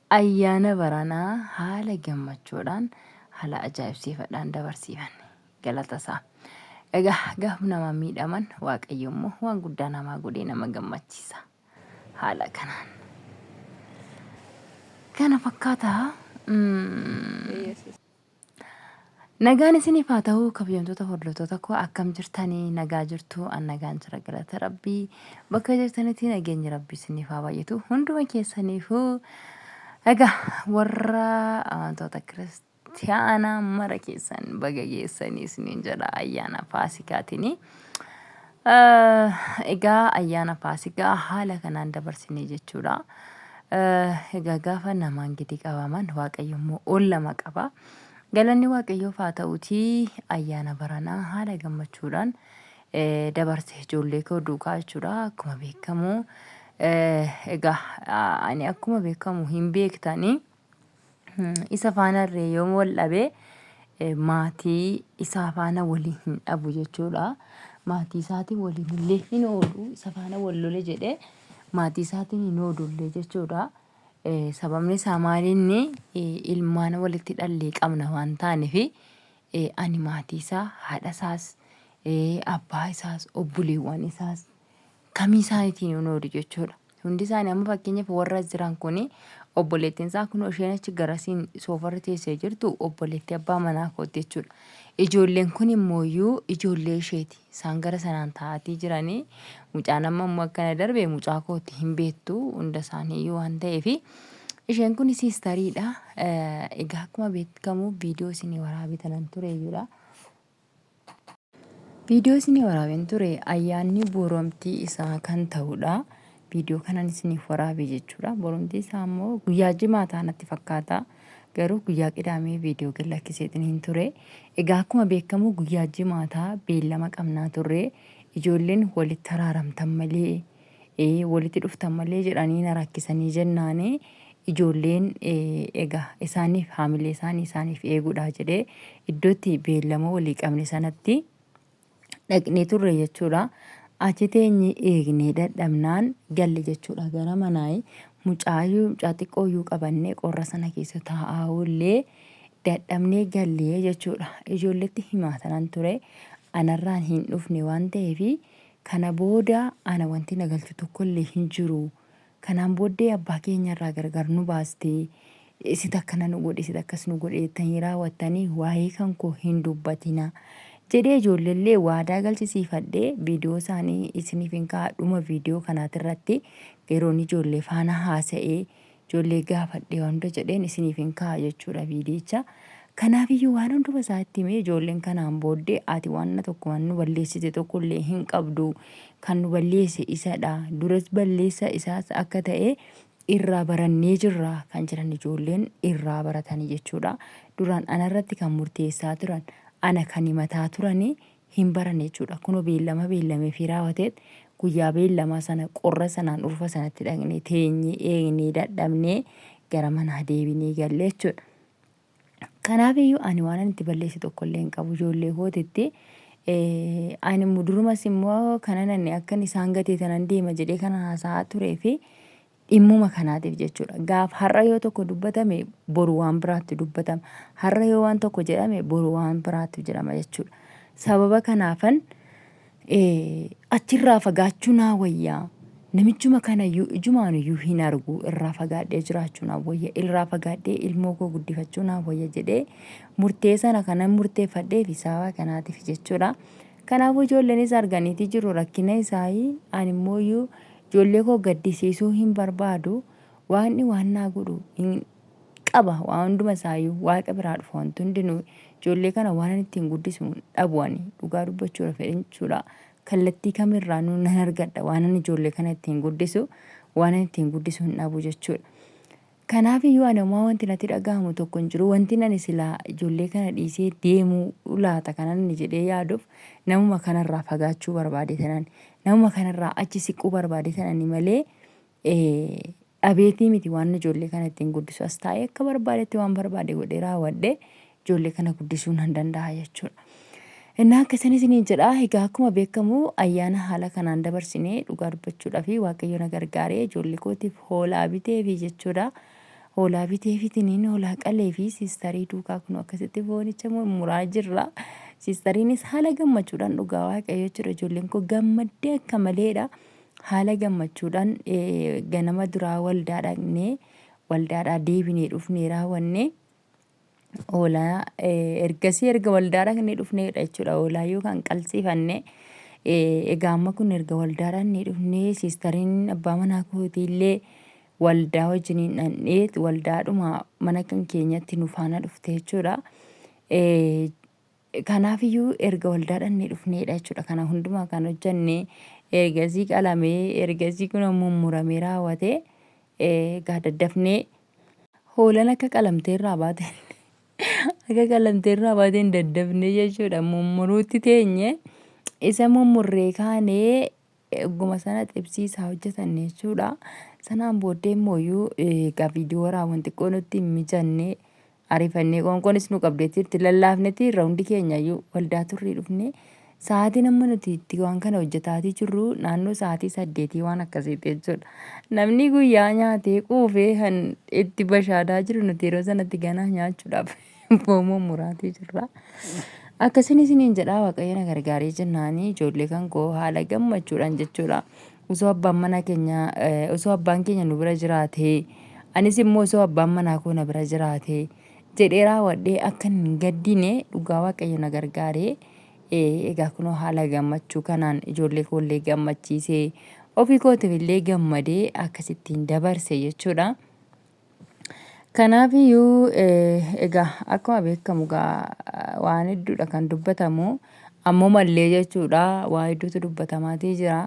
Ayyaana baranaa haala gammachuudhaan haala ajaa'ibsiifadhaan dabarsiifanne. Galata isaa. Egaa gaaf nama miidhaman Waaqayyo immoo waan guddaa namaa godhee nama gammachiisa. Haala kanaan. Kana fakkaata. Nagaan isiniif haa ta'u kabajamtoota hordoftoota koo, akkam jirtanii? Nagaa jirtu? An nagaan jira, galata Rabbii. Bakka jirtanitti nageenyi Rabbii isiniif haa baay'atu hunduma keessaniifuu. Egaa warra amantoota kiristiyaanaa mara keessan baga geessanii isiniin jedha ayyaana Faasikaatiin. Egaa ayyaana Faasikaa haala kanaan dabarsine jechuudha. Egaa gaafa namaan gadi qabaman Waaqayyo immoo ol nama qaba. Galanni Waaqayyoof haa ta'uutii ayyaana baranaa haala gammachuudhaan dabarse ijoollee koo duukaa jechuudha. Akkuma beekamu egaa ani akkuma beekamu hin beektanii isa faanarree yoom wal dhabe maatii isaa faana walii hin dhabu jechuudha. Maatii isaatiin waliin illee hin oolu, isa faana wal lole jedhee maatii isaatiin hin oolullee jechuudha. Sababni isaa maalinni ilmaan walitti dhallee qabna waan taaneef ani maatii isaa, haadha isaas, abbaa isaas, obboleewwan isaas kamii isaaniitiin hin oolu jechuudha. Hundi isaanii amma fakkeenyaaf warra as jiran kun, obboleettiin isaa kun isheen achi garasiin soofarra teessee jirtu obboleettii abbaa manaa kooti jechuudha. Ijoolleen kun immooyyuu ijoollee isheeti. Isaan gara sanaan taa'atii jiranii, mucaan amma immoo akkana darbe mucaa kooti, hin beektu hunda isaaniiyyuu waan ta'eef. Isheen kun siistariidha. Egaa akkuma beekamu viidiyoo isinii waraabee tanan tureeyyuudha. Viidiyoo isinii waraabeen ture ayyaanni boromtii isaa kan ta'udha. Viidiyoo kanan isiniif waraabe jechuudha. Boromtii isaa immoo guyyaa Jimaataa natti fakkaata. Garuu guyyaa Qidaamee viidiyoo gad lakkiseetiin hin ture. Egaa akkuma beekamu guyyaa Jimaataa beellama qabnaa turre. Ijoolleen walitti araaramtan malee, walitti dhuftan malee jedhanii na rakkisanii jennaani ijoolleen egaa isaaniif haamilee isaanii isaaniif eeguudha jedhee iddootti beellama walii qabne sanatti dhaqnee turre jechuudha. Achi teenyee eegnee dadhabnaan galle jechuudha gara manaayi. Mucaayyuu mucaa xiqqooyyuu qabannee qorra sana keessa taa'aa oollee dadhabnee galle jechuudha. Ijoolletti himaa tanan ture, anarraan hin dhufne waan ta'eef kana booda ana wanti na galchu tokkollee hin jiru. Kanaan booddee abbaa keenya irraa gargar nu baastee, isit akkana nu godhe, isit akkas nu godhe jettanii raawwattanii waa'ee kan koo hin dubbatinaa jedhee ijoolleellee waadaa galchisiifadhee viidiyoo isaanii isiniif hin kaa'a dhuma viidiyoo kanaatirratti. Yeroon ijoollee faana haasa'ee ijoollee gaafadhee waan hunda jedheen isiniif hin kaa'a jechuudha viidiyicha. Kanaafiyyuu waan hunduma isaa itti himee ijoolleen kanaan booddee ati waan tokko waan nu balleessite tokkollee hin qabdu, kan nu balleesse isadha, duras balleessa isaas akka ta'e irraa barannee jirra kan jedhan ijoolleen irraa baratanii jechuudha. Duraan anarratti kan murteessaa turan, ana kan himataa turanii hin baranne jechuudha. Kunoo beellama beellamee fi raawwateet guyyaa beellamaa sana qorra sanaan urfa sanatti dhaqnee teenyee eegnee dadhabnee gara manaa deebinee galle jechuudha. Kanaaf iyyuu ani waan ani itti balleesse tokko illee hin qabu ijoollee kootitti. Ani immoo durumas immoo kanan ani akkan isaan gatee tanan deema jedhee kana haasa'aa turee fi dhimmuma kanaatiif jechuudha. Gaaf har'a yoo tokko dubbatame boru waan biraatti dubbatama. Har'a yoo waan tokko jedhame boru waan biraatti jedhama jechuudha. Sababa kanaafan achirraa fagaachuu naa wayyaa. Namichuma kanayyuu ijumaanuyyuu hin argu, irraa fagaadhee jiraachuu naa wayya, irraa fagaadhee ilmoo koo guddifachuu naa wayya jedhee murtee sana kanan murteeffadheef sababa kanaatiif jechuudha. Kanaafuu ijoolleenis arganiiti jiru rakkina isaayii, ani immooyyuu ijoollee koo gaddisiisuu hin barbaadu. Waaqni waan naa godhu hin qaba, waan hunduma isaayyuu Waaqa biraa dhufa wanti hundinuu. Ijoollee kana waan ani ittiin guddisu hin dhabu, ani dhugaa dubbachuudha fedhin jechuudha. Kallattii kamirraa nuu nan argadha waan ani ijoollee kana ittiin guddisu, waan ani ittiin guddisu hin dhabu jechuudha. Kanaaf iyyuu ani homaa wanti natti dhaga'amu tokko hin jiru. Wanti ani silaa ijoollee kana dhiisee deemuu laata kanan inni jedhee yaaduuf namuma kanarraa fagaachuu barbaade tanan, namuma kanarraa achi siquu barbaade tanani malee dhabeetii miti waan ijoollee kana ittiin guddisu. As taa'ee akka barbaadetti waan barbaade godhee raawwadhee ijoollee kana guddisuu nan danda'a jechuudha. Innaa akkasan isiniin jedha. Egaa akkuma beekamu ayyaana haala kanaan dabarsinee, dhugaa dubbachuudhaa fi Waaqayyo na gargaaree ijoollee kootiif hoolaa biteefi jechuudha. Hoolaa biteefitiniin hoolaa qalee fi siistarii duukaa kunoo akkasitti foonicha murmuraa jirra. Siistariinis haala gammachuudhaan dhugaa waaqayyo jechuudha ijoolleen koo gammaddee akka maleedha. Haala gammachuudhaan ganama duraa waldaa dhaqnee waldaadhaa deebinee dhufnee raawwanne. Hoolaa ergasii erga waldaa dhaqnee dhufneedha jechuudha. Hoolaa yoo kan qalsiifanne egaa amma kun erga waldaa dhaqnee dhufnee siistariin abbaa manaa kootiillee waldaa wajjiniin dhaqnee waldaadhuma mana kan keenyatti nu faana dhufte jechuudha. Kanaafiyyuu erga waldaa dhaqnee dhufneedha jechuudha. Kana hundumaa kan hojjenne ergasii qalamee ergasii kun mummuramee raawwatee egaa daddafnee Hoolaan akka qalamtee irraa baateen akka qalamtee irraa baateen daddafnee jechuudha mummuruutti teenye isa mummurree kaanee egguma sana xibsii isaa hojjetanne jechuudha. Sanaan booddee immoo iyyuu egaa viidiyoo waraabuun xiqqoo nutti hin mijanne Ariifannee qoonqoonis nu qabdeetti lallaafneti irra hundi keenya iyyuu waldaa turrii dhufne. Sa'aatiin amma nuti itti waan kana hojjetaatii jirru naannoo sa'aatii saddeetii waan akkasiiti jechuudha. Namni guyyaa nyaatee quufee kan itti bashaadaa jiru nuti yeroo sanatti ganaa nyaachuudhaaf foon mummuraatii jirra. Akkasin isiniin jedhaa Waaqayyo na gargaaree jennaanii ijoollee kan koo haala gammachuudhaan jechuudha. Osoo abbaan mana keenya osoo abbaan keenya nu bira jiraatee anis immoo osoo abbaan manaa koo na bira jiraatee jedhee raawwadhee akka hin gaddine dhugaa Waaqayyo na gargaaree egaa kunoo haala gammachuu kanaan ijoollee koollee gammachiisee ofii kootiif illee gammadee akkasittiin dabarse jechuudha. Kanaaf iyyuu egaa akkuma beekamu egaa waan hedduudha kan dubbatamu ammumallee jechuudha waa hedduutu dubbatamaatii jira.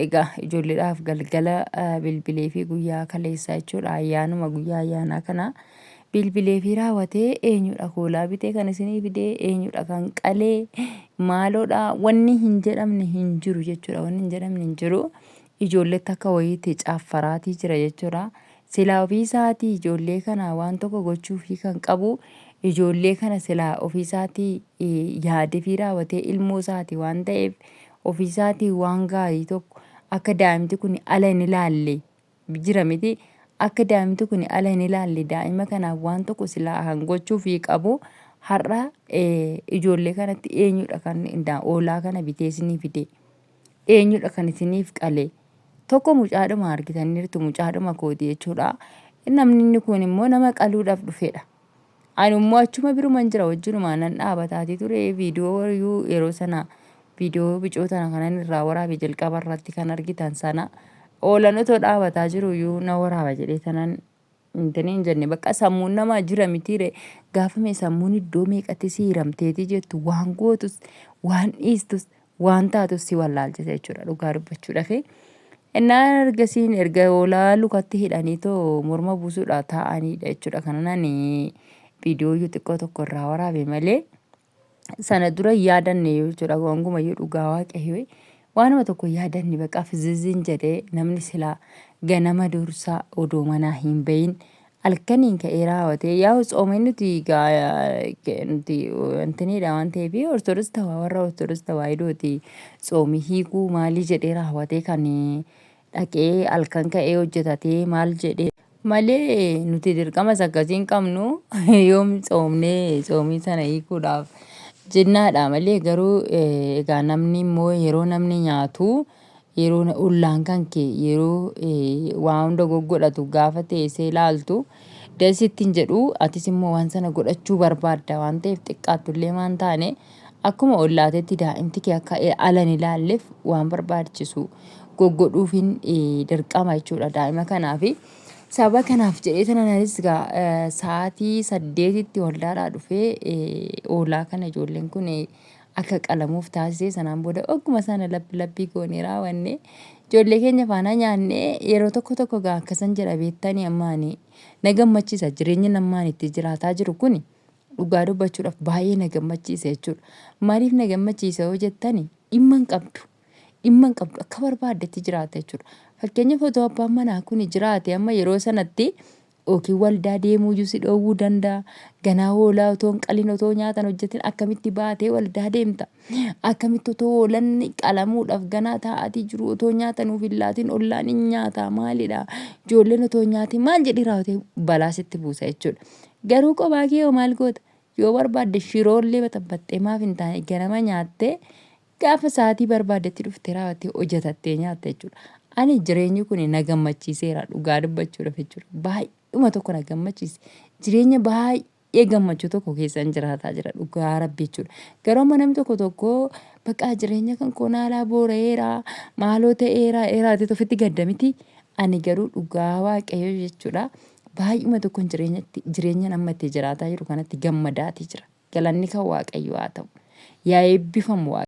Egaa ijoolleedhaaf galgala bilbilee fi guyyaa kaleessaa jechuudha ayyaanuma guyyaa ayyaanaa kana bilbilee fi raawwatee eenyudha hoolaa bitee kan isinii fidee eenyudha kan qalee maaloodha wanni hin jedhamne hin jiru jechuudha wanni hin jedhamne hin jiru. Ijoolletti akka wayiitti caaffaraatii jira jechuudha. Silaa ofii isaatii ijoollee kana waan tokko gochuufii kan qabu ijoollee kana silaa ofii isaatii yaadefii raawwatee ilmoo isaati waan ta'eef ofii isaatii waan gaarii tokko akka daa'imti kun ala hin ilaalle jira miti akka daa'imti kun ala hin ilaalle daa'ima kanaaf waan tokko silaa kan gochuufii qabu har'a ijoollee kanatti eenyudha kan hoolaa kana bitee isinii fide. Eenyudha kan isiniif qale? Tokko mucaadhuma argitaniirtu mucaadhuma kooti jechuudha. Namni inni kun immoo nama qaluudhaaf dhufedha. Ani immoo achuma biruman jira wajjinumaa nan dhaabataatii ture viidiyoo iyyuu yeroo sana viidiyoo bicoo tana kanan irraa waraabe jalqaba irratti kan argitan sana oolan otoo dhaabataa jiru iyyuu na waraaba jedhee tanan Intini hin jenne bakka sammuun namaa jira mitiire gaafa mee sammuun iddoo meeqatti si hiramteetii jettu waan gootus waan dhiistus waan taatus si wallaalchisa jechuudha dhugaa dubbachuudhaaf. Innaan ergasiin erga hoolaa lukatti hidhanii too morma buusuudha taa'aniidha jechuudha. Kana nani viidiyoo iyyuu xiqqoo tokko irraa waraabe malee sana dura hin yaadanne jechuudha. Gonkumayyuu dhugaa waaqayyoo waanuma tokko hin yaadanne baqa fiziziin jedhee namni silaa ganama dursa odoo manaa hin bahin halkaniin ka'ee raawwatee yaa'u tsoomee nuti nuti wantiniidha waan ta'eef ortodoks tawaa warra ortodoks tawaahidooti tsoomii hiikuu maalii jedhee raawwatee kan dhaqee halkan ka'ee hojjetatee maal jedhee malee nuti dirqamas akkasii hin qabnu yoom tsoomnee tsoomii sana hiikuudhaaf jennaadha malee garuu egaa namni immoo yeroo namni nyaatu yeroo ollaan kan kee yeroo waa hunda goggodhatu gaafa teessee ilaaltu dasitti hin jedhu atis immoo waan sana godhachuu barbaadda waan ta'eef xiqqaattullee waan taane akkuma ollaatetti daa'imti kee akka ala hin ilaalleef waan barbaachisu goggodhuufiin dirqama jechuudha daa'ima kanaafi. Sababa kanaaf jedhee tanan anis egaa sa'aatii saddeetitti waldaadhaa dhufee hoolaa kana ijoolleen kun akka qalamuuf taasisee sanaan booda ogguma sana labbi labbii goonee raawwanne ijoollee keenya faana nyaanne yeroo tokko tokko egaa akkasan jedha beektanii ammaani na gammachiisa jireenyi nammaan itti jiraataa jiru kuni dhugaa dubbachuudhaaf baay'ee na gammachiisa jechuudha. Maaliif na gammachiisa yoo jettani dhimma hin qabdu. Dhimma hin qabdu akka barbaaddetti jiraata jechuudha. Fakkeenyaaf otoo abbaan manaa kuni jiraate amma yeroo sanatti Yookiin waldaa deemuuyyuu si dhoowwuu danda'a. Ganaa hoolaa otoo hin qalin otoo nyaatan hojjetin akkamitti baatee waldaa deemta? Akkamitti otoo hoolanni qalamuudhaaf ganaa taa'atii jiru otoo nyaata nuuf hin laatin ollaan hin nyaataa maalidha? Ijoolleen otoo hin nyaatin maal jedhii raawwatee balaa sitti buusa jechuudha. Garuu qophaa kee hoo maal goota? Yoo barbaadde shiroollee baxabbaxxee maaf hin taane ganama nyaattee Gaafa sa'aatii barbaaddetti dhuftee raawwattee hojjetattee nyaatta jechuudha. Ani jireenyi kun na gammachiiseera dhugaa dubbachuudhaaf jechuudha. Baay'uma tokko na gammachiise. Jireenya baay'ee gammachuu tokko keessan jiraataa jira dhugaa rabbi jechuudha. Garuu amma namni tokko tokko baqaa jireenya kan koo naalaa boora'eera maaloo ta'eera eeraatee ofitti gadda miti. Ani garuu dhugaa waaqayyo jechuudha. Baay'uma tokkon jireenyatti jireenya amma itti jiraataa jiru kanatti gammadaatii jira. Galanni kan Waaqayyoo haa ta'u. Yaa eebbifamu Waaqayyo.